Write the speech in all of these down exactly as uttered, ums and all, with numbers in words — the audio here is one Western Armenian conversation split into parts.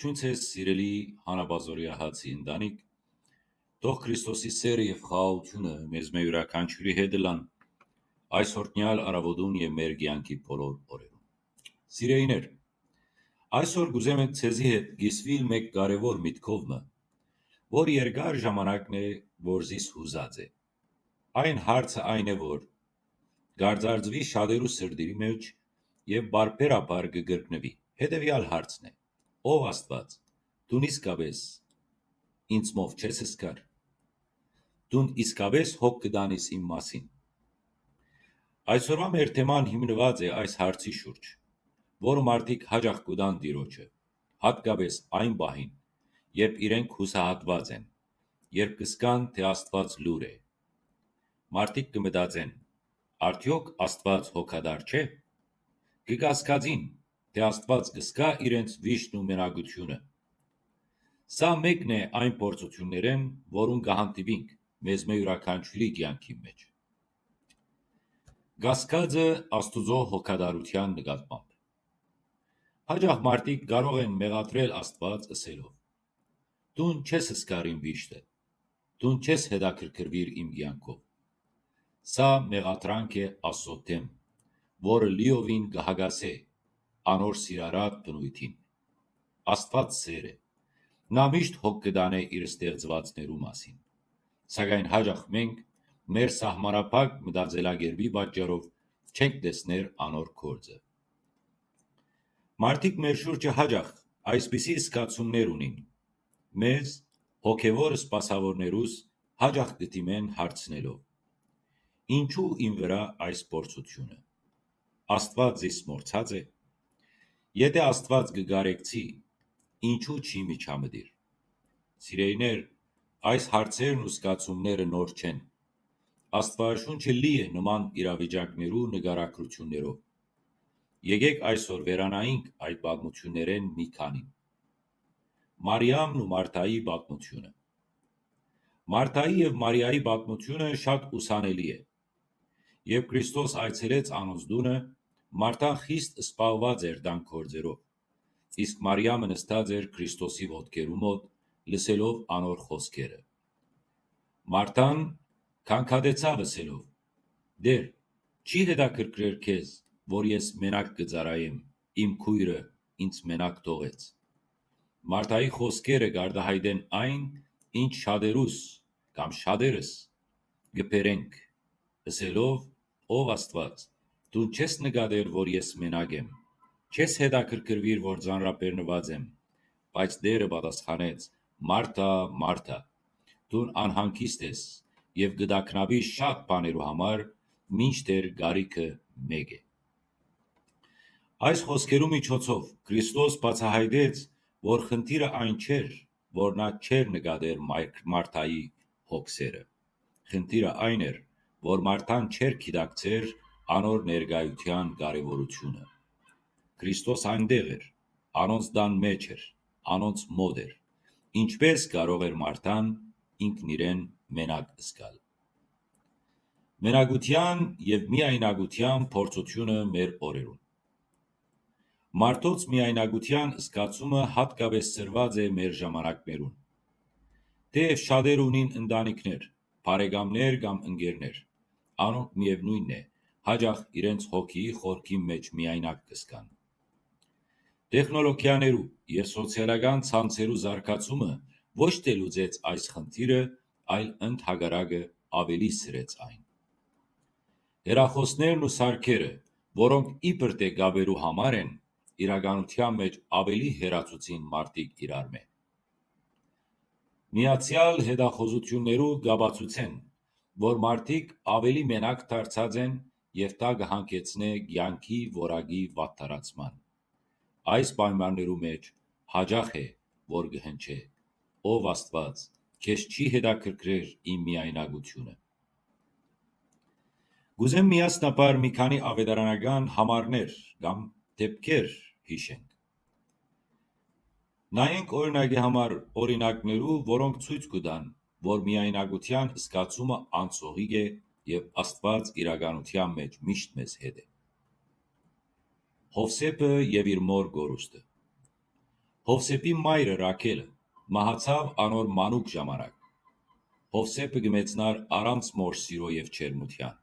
Ողջույն ձեզ, սիրելի հանապազօրեայ հացի ընտանիք, թող Քրիստոսի սէրը եւ խաղաղութիւնը մեզմէ իւրաքանչիւրի հետ ըլլան այսօրնեալ առաւօտուն եւ մեր կեանքի բոլոր օրերուն։ Սիրելիներ, այսօր կ'ուզեմ ձեզի հետ կիսուիլ մէկ կարեւոր միտքով մը, որ երկար ժամանակն է, որ զիս յուզած է։ Այն հարցը այն է, որ կ'արծարծուի շատերու սրտերի մէջ եւ բարբերաբար կը կրկնուի։ Հետեւեալ հարցն է. «Ով Աստուած, դուն իսկապէս ինծմով չես զգար։ Դուն իսկապէս հոգ կը տանիս իմ մասին»։ Այսօրուայ մեր թեման հիմնուած է այս հարցի շուրջ, որը մարդիկ յաճախ կու տան Տիրոջը, յատկապէս այն պահին, երբ իրենք յուսահատուած են, երբ կ'զգան, թէ Աստուած լուռ է։ Մարդիկ կը մտածեն. «Արդեօք Աստուած հոգատար չէ»։ Կը կասկածին, թէ Աստուած կ'զգայ իրենց վիշտն ու մենակութիւնը։ Սա մէկն է այն փորձութիւններէն, որուն կը հանդիպինք մեզմէ իւրաքանչիւրի կեանքին մէջ։ Կասկածը Աստուծոյ հոգատարութեան նկատմամբ։ Յաճախ մարդիկ կարող են մեղադրել Աստուած ըսելով. «Դուն չես զգար իմ վիշտը, դուն չես հետաքրքրուիր իմ կեանքով»։ Սա մեղադրանք է Աստծոյ դէմ, որը լիովին կը հակասէ անոր սիրառատ բնոյթին։ Աստուած սէր է։ Նա միշտ հոգ կը տանէ իր ստեղծուածներու մասին։ Սակայն յաճախ մենք մեր սահմանափակ մտածելակերպի պատճառով չենք տեսներ անոր գործը։ Մարդիկ մեր շուրջը յաճախ այսպիսի զգացումներ ունին։ Մեզ, հոգեւոր սպասաւորներուս, յաճախ կը դիմեն հարցնելով. «Ինչու իմ վրայ այս փորձութիւնը։ Աստուած զիս մոռցած է։ Եթէ Աստուած կը կարեկցի, ինչու չի միջամտիր»։ Սիրելիներ, այս հարցերն ու զգացումները նոր չեն։ Աստուարաշունչը լի է նման իրավիճակներու նկարագրութիւններով։ Եկէք այսօր վերանայինք այդ պատմութիւններէն մի քանին։ Մարիամն ու Մարթայի պատմութիւնը։ Մարթայի եւ Մարիայի պատմութիւնը շատ ուսանելի է։ Երբ Քրիստոս այցելեց անոնց տունը, Մարթան խիստ զբաղուած էր տան գործերով, իսկ Մարիամը նստած էր Քրիստոսի ոտքերու մօտ, լսելով անոր խօսքերը։ Մարթան գանգատեցաւ ըսելով. «Տէր, չի՞ հետաքրքրեր քեզ, որ ես մենակ կը ծառայեմ, իմ քոյրը ինձ մենակ թողեց»։ Մարթայի խօսքերը կ'արտահայտեն այն, ինչ շատերուս կամ շատերս կը բերենք, ըսելով. «Ով Աստուած, դուն չես նկատեր, որ ես մենակ եմ, չես հետաքրքրուիր, որ ծանրաբեռնուած եմ»։ Բայց Տէրը պատասխանեց. «Մարթա, Մարթա, դուն անհանգիստ ես եւ կը տագնապիս շատ բաներու համար, մինչդեռ կարիքը մէկ է»։ Այս խօսքերու միջոցով Քրիստոս բացայայտեց, որ խնդիրը այն չէր, որ նա չէր նկատեր Մայր-, Մարթայի հոգսերը։ Խնդիրը այն էր, որ Մարթան չէր գիտակցեր անոր ներկայութեան կարեւորութիւնը։ Քրիստոս այնտեղ էր, անոնց տան մէջ էր, անոնց մօտ էր։ Ինչպէս կարող էր Մարթան ինքն իրեն մենակ զգալ։ Մենակութեան եւ միայնակութեան փորձութիւնը մեր օրերուն։ Մարդոց միայնակութեան զգացումը յատկապէս սրված է մեր ժամանակներուն։ Թէեւ շատեր ունին ընտանիքներ, բարեկամներ կամ ընկերներ, անոնք միեւնոյնն է, յաճախ իրենց հոգիի խորքի մէջ միայնակ կը զգան։ Տեխնոլոգիաներու եւ սոցիալական ցանցերու զարգացումը ոչ թէ լուծեց այս խնդիրը, այլ ընդհակառակը, աւելի սրեց այն։ Հեռախօսներն ու սարքերը, որոնք իբր թէ կապերու համար են, իրականութեան մէջ աւելի հեռացուցին մարդիկ իրարմէ։ Միացեալ հետախուզութիւններու կապացուցեն, որ մարդիկ աւելի մենակ դարձած են եւ դա կը հանգեցնէ կեանքի որակի վատթարացման։ Այս պայմաններու մէջ յաճախ է, որ կը հնչէ. «Ով Աստուած, քեզ չի՞ հետաքրքրեր իմ միայնակութիւնը»։ Կ'ուզեմ միասնաբար մի քանի աւետարանական համարներ կամ դէպքեր յիշենք։ Նայենք, օրինակի համար, օրինակներու, որոնք ցոյց կու տան, որ միայնակութեան զգացումը անցողիկ է եւ Աստուած իրականութեան մէջ միշտ մեզ հետ է։ Յովսէփը եւ իր մօր կորուստը։ Յովսէփին մայրը Ռաքէլը մահացաւ անոր մանուկ ժամանակ։ Յովսէփը կը մեծնար առանց մօր սիրոյ եւ ջերմութեան,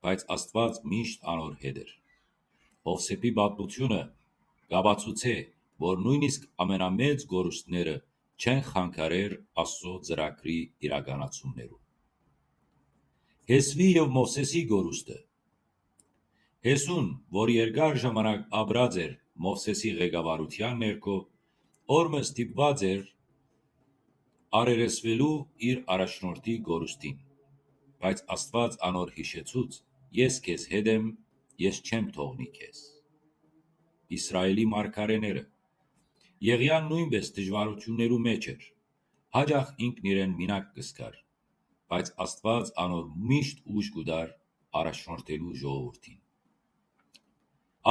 բայց Աստուած միշտ անոր հետ էր։ Յովսէփի պատմութիւնը կ'ապացուցէ, որ նոյնիսկ ամենամեծ կորուստները չեն խանգարեր Աստուծոյ ծրագրի իրականացումներուն։ Հեսուի եւ Մովսէսի կորուստը։ Հեսուն, որ երկար ժամանակ ապրած էր Մովսէսի ղեկավարութեան ներքո, օր մը ստիպուած էր առերեսուելու իր առաջնորդի կորուստին, բայց Աստուած անոր յիշեցուց. «Ես քեզ հետ եմ, ես չեմ թողնի քեզ»։ Իսրայէլի մարգարէները։ Եղիան նոյնպէս դժուարութիւններու մէջ էր։ Յաճախ ինքն իրեն մինակ կը զգար, բայց Աստուած անոր միշտ ուժ կու տար առաջնորդելու ժողովուրդին։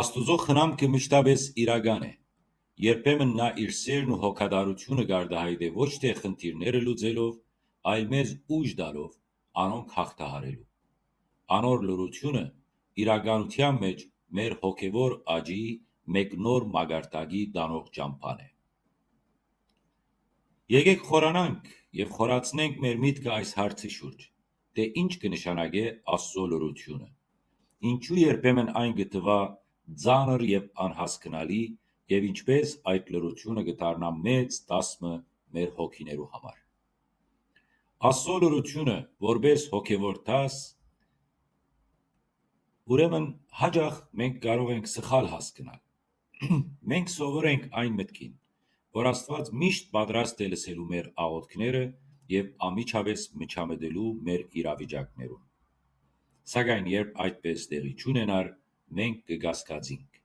Աստուծոյ խնամքը մշտապէս իրական է։ Երբեմն նա իր սէրն ու հոգատարութիւնը կ'արտայայտէ ոչ թէ խնդիրները լուծելով, այլ մեզ ուժ տալով անոնք յաղթահարելու։ Անոր լռութիւնը իրականութեան մէջ մեր հոգեւոր աճի մէկ նոր մակարդակի տանող ճամբան է։ Եկէք խորանանք եւ խորացնենք մեր միտքը այս հարցի շուրջ, թէ ի՞նչ կը նշանակէ Աստուծոյ լռութիւնը։ Ինչո՞ւ երբեմն այն կը թուայ ծանր եւ անհասկնալի, եւ ինչպէս այդ լռութիւնը կը դառնայ մեծ դաս մը մեր հոգիներու համար։ Աստուծոյ լռութիւնը որպէս հոգեւոր դաս, ուրեմն, յաճախ մենք կարող ենք սխալ հասկնալ։ Մենք սովոր ենք այն մտքին, որ Աստուած միշտ պատրաստ է լսելու մեր աղօթքները եւ անմիջապէս միջամտելու մեր իրավիճակներուն։ Սակայն երբ այդպէս տեղի չունենար, մենք կը կասկածինք.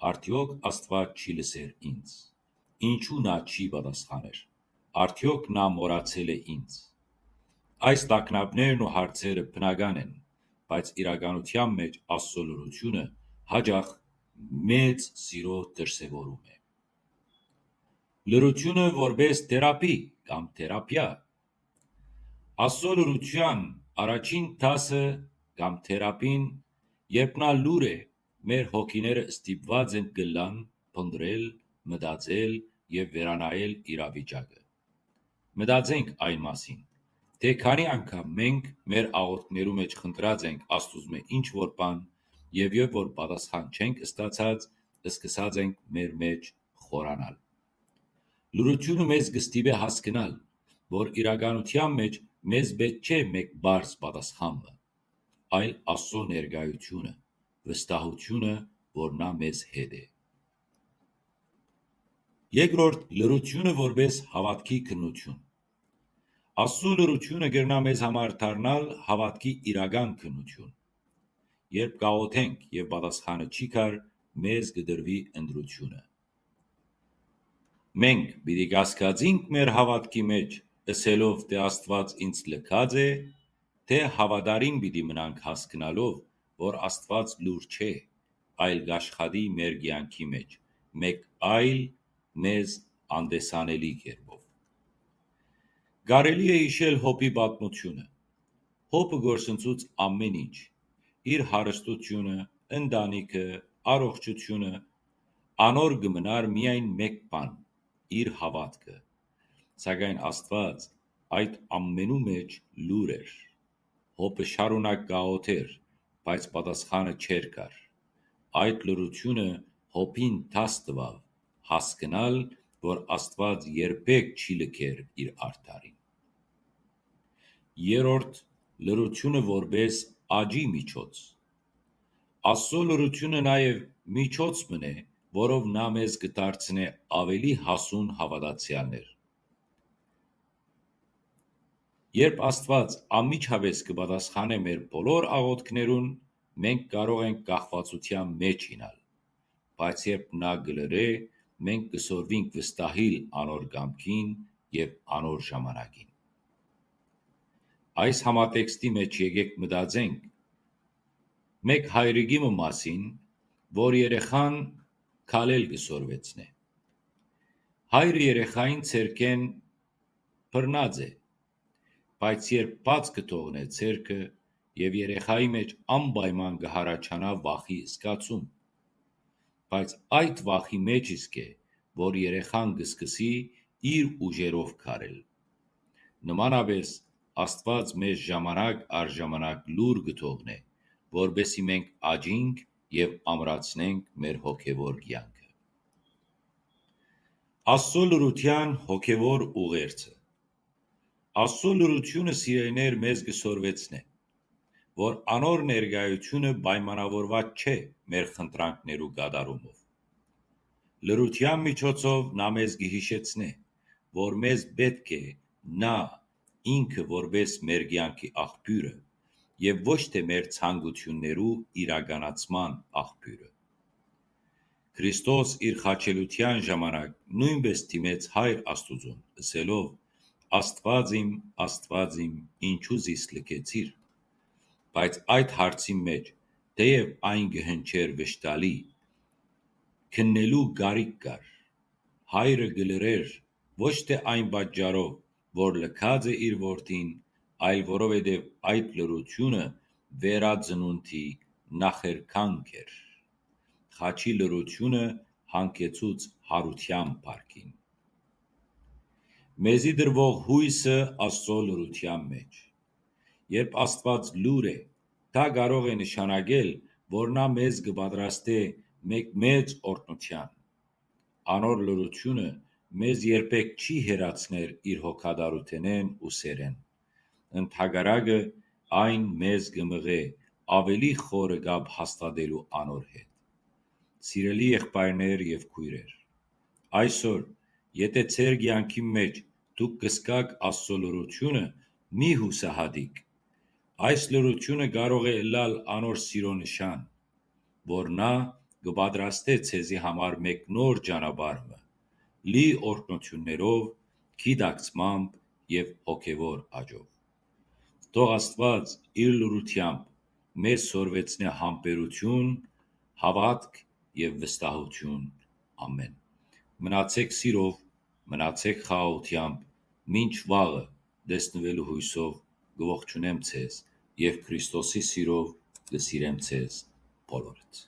«Արդեօք Աստուած չի լսեր ինձ։ Ինչու նա չի պատասխաներ։ Արդեօք նա մոռացել է ինձ»։ Այս տագնապներն ու հարցերը բնական են, բայց իրականութեան մէջ Աստուծոյ լռութիւնը յաճախ մեծ սիրո դրսեւորում է։ Լռութիւնը որպէս թերապի կամ թերապիա։ Աստուծոյ լռութեան առաջին դասը կամ թերապին, երբ նա լուռ է, մեր հոգիները ստիպուած են կ'ըլլան փնտռել, մտածել եւ վերանայել իրավիճակը։ Մտածենք այն մասին, թէ քանի՞ անգամ մենք մեր աղօթքներու մէջ խնդրած ենք Աստուծմէ ինչ որ բան եւ երբ որ պատասխան չենք ստացած, սկսած ենք մեր մէջ խորանալ։ Լռութիւնը մեզ կը ստիպէ հասկնալ, որ իրականութեան մէջ մեզ պէտք չէ մէկ պարզ պատասխան մը, այլ Աստուծոյ ներկայութիւնը, վստահութիւնը, որ նա մեզ հետ է։ Երկրորդ, լռութիւնը որպէս հաւատքի քննութիւն։ Աստուծոյ լռութիւնը կրնայ մեզ համար դառնալ հաւատքի իրական քննութիւն։ Երբ կ'աղօթենք եւ պատասխանը չի գար, մեզ կը տրուի ընտրութիւնը։ Մենք պիտի կասկածինք մեր հաւատքի մէջ, ըսելով թէ Աստուած ինձ լքած է, թէ հաւատարիմ պիտի մնանք հասկնալով, որ Աստուած լուռ չէ, այլ կ'աշխատի մեր կեանքի մէջ, մէկ այլ մեզ անտեսանելի կերպով։ Կարելի է յիշել Յոբի պատմութիւնը։ Յոբը կորսնցուց ամէն ինչ, իր հարստութիւնը, ընտանիքը, առողջութիւնը, անոր կը մնար միայն մէկ բան, իր հաւատքը։ Սակայն Աստուած այդ ամենու մէջ լուռ էր։ Յոբը շարունակ կ'աղօթէր, բայց պատասխանը չէր գար։ Այդ լռութիւնը Յոբին դաս տուաւ հասկնալ, որ Աստուած երբեք չի լքեր իր արդարին։ Երրորդ, լռութիւնը որպէս աճի միջոց։ Աստուծոյ լռութիւնը նաեւ միջոց մըն է, որով նա մեզ կը դարձնէ աւելի հասուն հաւատացեալներ։ Երբ Աստուած անմիջապէս կը պատասխանէ մեր բոլոր աղօթքներուն, մենք կարող ենք կախվածութեան մէջ իյնալ, բայց երբ նա կը լռէ, մենք կը սորվինք վստահիլ անոր կամքին եւ անոր ժամանակին։ Այս համատեքստի մէջ եկէք մտածենք մէկ հայրիկի մը մասին, որ երեխան քալել կը սորվեցնէ։ Հայրը երեխային ձեռքէն բռնած է, բայց երբ բաց կը թողնէ ձեռքը եւ երեխայի մէջ անպայման կը յառաջանայ վախի զգացում, բայց այդ վախի մէջ իսկ է, որ երեխան կը սկսի իր ուժերով քարել։ Նմանապէս, Աստուած մեզ ժամանակ առ ժամանակ լուր կը թողնէ, որպէսզի մենք աճինք եւ ամրացնենք մեր հոգեւոր կեանքը։ Աստուծոյ լռութեան հոգեւոր ուղերձը։ Աստուծոյ լռութիւնը, սիրելիներ, մեզ կը սորվեցնէ, որ անոր ներկայութիւնը պայմանաւորուած չէ մեր խնդրանքներու կատարումով։ Լռութեան միջոցով նա մեզ կը յիշեցնէ, որ մեզ պէտք է նա ինքը որպէս մեր կեանքի աղբիւրը եւ ոչ թէ մեր ցանկութիւններու իրականացման աղբիւրը։ Քրիստոս իր խաչելութեան ժամանակ նոյնպէս դիմեց Հայր Աստուծուն, ըսելով. «Աստուած իմ, Աստուած իմ, ինչու զիս լքեցիր»։ Բայց այդ հարցին մէջ, թէեւ այն կը հնչէր վշտալի, քննելու կարիք կար։ Հայրը կը լռէր ոչ թէ այն պատճառով, որ լքած է իր որդին, այլ որովհետեւ այդ լռութիւնը վերածնունդի նախերգանք էր։ Խաչի լռութիւնը հանգեցուց յարութեան փառքին։ Մեզի տրուող յոյսը Աստուծոյ լռութեան մէջ։ Երբ Աստուած լուր է, դա կարող է նշանակել, որ նա մեզ կը պատրաստէ մէկ մեծ օրհնութեան։ Անոր լռութիւնը մեզ երբեք չի հեռացներ իր հոգատարութենէն ու սէրէն։ Ընդհակառակը, այն մեզ կը մղէ աւելի խորը կապ հաստատելու անոր հետ։ Սիրելի եղբայրներ եւ քոյրեր, այսօր, եթէ ձեր կեանքին մէջ դուք կը զգաք Աստուծոյ լռութիւնը, մի յուսահատիք։ Այս լռութիւնը կարող է ըլլալ անոր սիրո նշան, որ նա կը պատրաստէ ձեզի համար մէկ նոր ճանապարհ մը, լի օրհնութիւններով, գիտակցմամբ եւ հոգեւոր աճով։ Թող Աստուած իր լռութեամբ մեզ սորվեցնէ համբերութիւն, հաւատք եւ վստահութիւն։ Ամէն։ Մնացէք սիրով, մնացէք խաղաղութեամբ, մինչ վաղը տեսնուելու յոյսով կը ողջունեմ ձեզ եւ Քրիստոսի սիրով կը սիրեմ ձեզ բոլորդ։